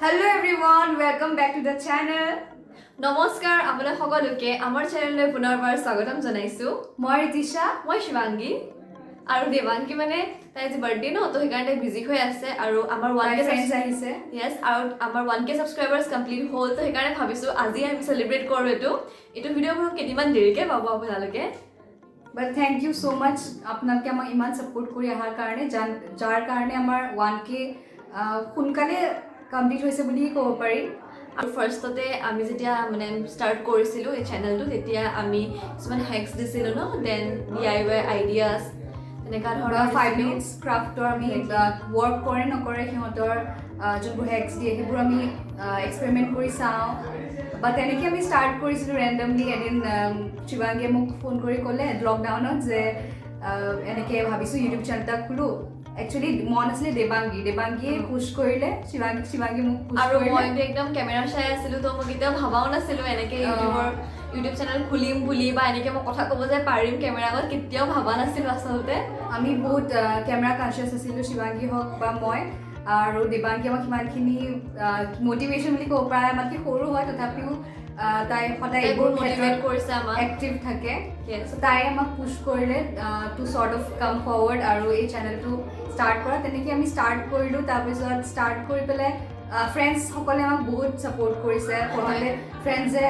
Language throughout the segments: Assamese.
Hello everyone, welcome back to the channel. নমস্কাৰ, আপোনাক সকলোকে আমাৰ চেনেললৈ পুনৰবাৰ স্বাগতম জনাইছোঁ। মই ৰিতিশা। মই শিৱাংগী। আৰু দেৱাংগী মানে তাই আজি বাৰ্থডে ন, তো সেইকাৰণে তাই বিজি হৈ আছে। আৰু আমাৰ 1K friends আহিছে। য়েছ, আৰু আমাৰ 1K subscribers complete হ'ল, তো সেইকাৰণে ভাবিছোঁ আজি আমি চেলিব্ৰেট কৰোঁ। এইটো ভিডিঅ' বাৰু কেইদিনমান দেৰিকৈ পাব আপোনালোকে। But thank you so much আপোনালোকে আমাক ইমান ছাপোৰ্ট কৰি অহাৰ কাৰণে, যাৰ কাৰণে আমাৰ 1K সোনকালে কমপ্লিট হৈছে বুলি ক'ব পাৰি। আৰু ফাৰ্ষ্টতে আমি যেতিয়া মানে ষ্টাৰ্ট কৰিছিলোঁ এই চেনেলটো, তেতিয়া আমি কিছুমান হেক্স দিছিলোঁ ন, then DIY ideas তেনেকুৱা বা ধৰণৰ 5 দিছিলোঁ। মিনিটছ ক্ৰাফ্টৰ আমি ৱৰ্ক কৰে নকৰে সিহঁতৰ যোনবোৰ হেক্স দিয়ে, সেইবোৰ আমি এক্সপেৰিমেণ্ট কৰি চাওঁ বা তেনেকৈ আমি ষ্টাৰ্ট কৰিছিলোঁ ৰেণ্ডমলি। এদিন শিৱাংগীয়ে মোক ফোন কৰি ক'লে লকডাউনত যে এনেকৈ ভাবিছোঁ ইউটিউব চেনেল এটা খোলোঁ। একচুৱেলি মন আছিলে দেৱাংগী, দেৱাংগীয়ে পুছ কৰিলে শিৱাংগী, শিৱাংগী মোক পুছ আৰু কৰিলে। মইতো একদম কেমেৰা চাই আছিলোঁ, তো মই কেতিয়াও ভাবাও নাছিলোঁ এনেকৈ ইউটিউব চেনেল খুলিম বুলি বা এনেকৈ মই কথা ক'ব যে পাৰিম কেমেৰা আগত, কেতিয়াও ভাবা নাছিলোঁ আচলতে। আমি বহুত কেমেৰা কনচিয়াছ আছিলোঁ, শিৱাংগী হওক বা মই। আৰু দেৱাংগী আমাক সিমানখিনি মটিভেশ্যন বুলি ক'ব পাৰে, আমাতকৈ সৰু হয়, তথাপিও তাই সদায় তাই এইবোৰ বহুত মটিভেট ক্ষেত্ৰত কৰিছে আমাক। এক্টিভ থাকে। Yes. So, তাই আমাক পুছ কৰিলে to sort of come forward আৰু এই চেনেলটো ষ্টাৰ্ট কৰা। তেনেকৈ আমি ষ্টাৰ্ট কৰিলোঁ। তাৰপিছত ষ্টাৰ্ট কৰি পেলাই ফ্ৰেণ্ডছসকলে আমাক বহুত ছাপোৰ্ট কৰিছে। প্ৰথমতে ফ্ৰেণ্ডছে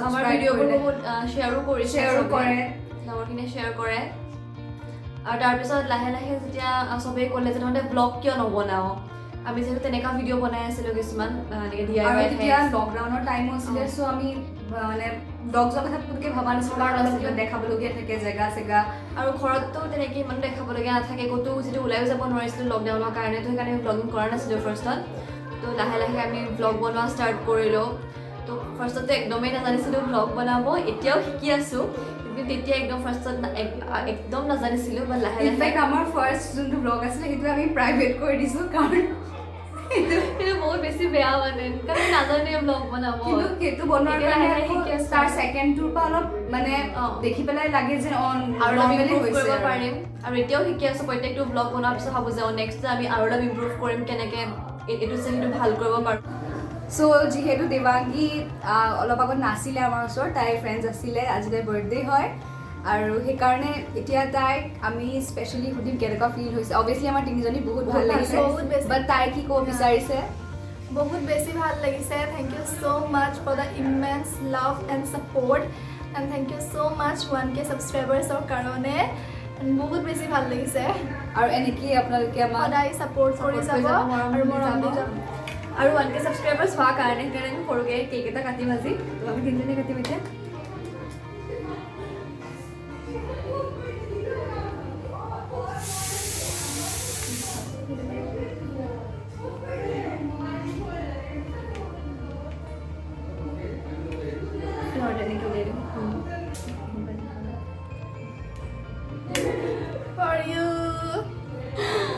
আমাৰ ভিডিঅ'বোৰ বহুত শ্বেয়াৰো কৰিছে। শ্বেয়াৰো কৰে। লগৰখিনিয়ে শ্বেয়াৰ কৰে। আৰু তাৰপিছত লাহে লাহে যেতিয়া চবেই ক'লে যে তহঁতে ব্লগ কিয় নবনাও, আমি যিহেতু তেনেকুৱা ভিডিঅ' বনাই আছিলোঁ কিছুমান এনেকৈ ডি আই আৰু ৱাই। তেতিয়া লকডাউনৰ টাইমো আছিলে, চ' আমি মানে ব্লগছৰ কথা পুতুককৈ ভবা নাছিলোঁ, কাৰণ অলপ কিবা দেখাবলগীয়া থাকে জেগা চেগা। আৰু ঘৰততো তেনেকৈ ইমান দেখাবলগীয়া নাথাকে, ক'তো যিটো ওলাইও যাব নোৱাৰিছিলোঁ লকডাউনৰ কাৰণে, তো সেইকাৰণে ব্লগিং কৰা নাছিলোঁ ফাৰ্ষ্টত। তো লাহে লাহে আমি ব্লগ বনোৱা ষ্টাৰ্ট কৰিলোঁ। তো ফাৰ্ষ্টততো একদমেই নাজানিছিলোঁ ব্লগ বনাব, এতিয়াও শিকি আছোঁ, কিন্তু তেতিয়া একদম ফাৰ্ষ্টত একদম নাজানিছিলোঁ, বাট লাহে লাহে। ইনফেক্ট আমাৰ ফাৰ্ষ্ট যোনটো ব্লগ আছিলে, সেইটো আমি প্ৰাইভেট কৰি দিছোঁ, কাৰণ সেইটো বহুত বেছি বেয়া মানে, কাৰণ নাজানোৱে ব্লগ বনাব। কিন্তু সেইটো বনোৱাৰ এতিয়া কাৰণে লাহে লাহে আকৌ শিকি আছোঁ। তাৰ ছেকেণ্ডটোৰ পৰা অলপ মানে দেখি পেলাই লাগে যে আৰু অলপ নৰ্মেলি ইম্প্ৰুভ হৈছে কৰিব আৰু। পাৰিম। আৰু এতিয়াও শিকি আছোঁ। প্ৰত্যেকটো ব্লগ বনোৱাৰ পিছত ভাবোঁ যে নেক্সট আমি আৰু অলপ ইম্প্ৰুভ কৰিম, কেনেকৈ এইটো সেইটো ভাল কৰিব পাৰোঁ। চ' যিহেতু দেৱাংগী অলপ আগত নাছিলে আমাৰ ওচৰত, তাইৰ ফ্ৰেণ্ডছ আছিলে, আজি তাইৰ বাৰ্থডে হয় আৰু সেইকাৰণে এতিয়া তাইক আমি স্পেচিয়েলি সুধিম কেনেকুৱা ফিল হৈছে। অভিয়াছলি আমাৰ তিনিজনী বহুত ভাল বহুত ভাল লাগিছে, বহুত বেছি। বাট তাই কি ক'ব বিচাৰিছে। বহুত বেছি ভাল লাগিছে। Thank you so much for the immense love and support and thank you so much 1K ছাবস্ক্ৰাইবাৰ্ছৰ কাৰণে। And বহুত বেছি ভাল লাগিছে। আৰু এনেকেই আপোনালোকে আমাক সদায় ছাপোৰ্ট কৰি Support যাব কৰি যাব, মৰম আৰু দি মৰম দি যাব। যাব। আৰু 1K subscribers হোৱাৰ কাৰণে সেইকাৰণে আমি সৰুকৈ কেক এটা কাটিম আজি। তো আমি তিনিজনী কাটিম এতিয়া। ঘৰত এনেকৈ উলিয়াই দিম। For you.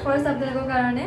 First আপোনালোকৰ কাৰণে।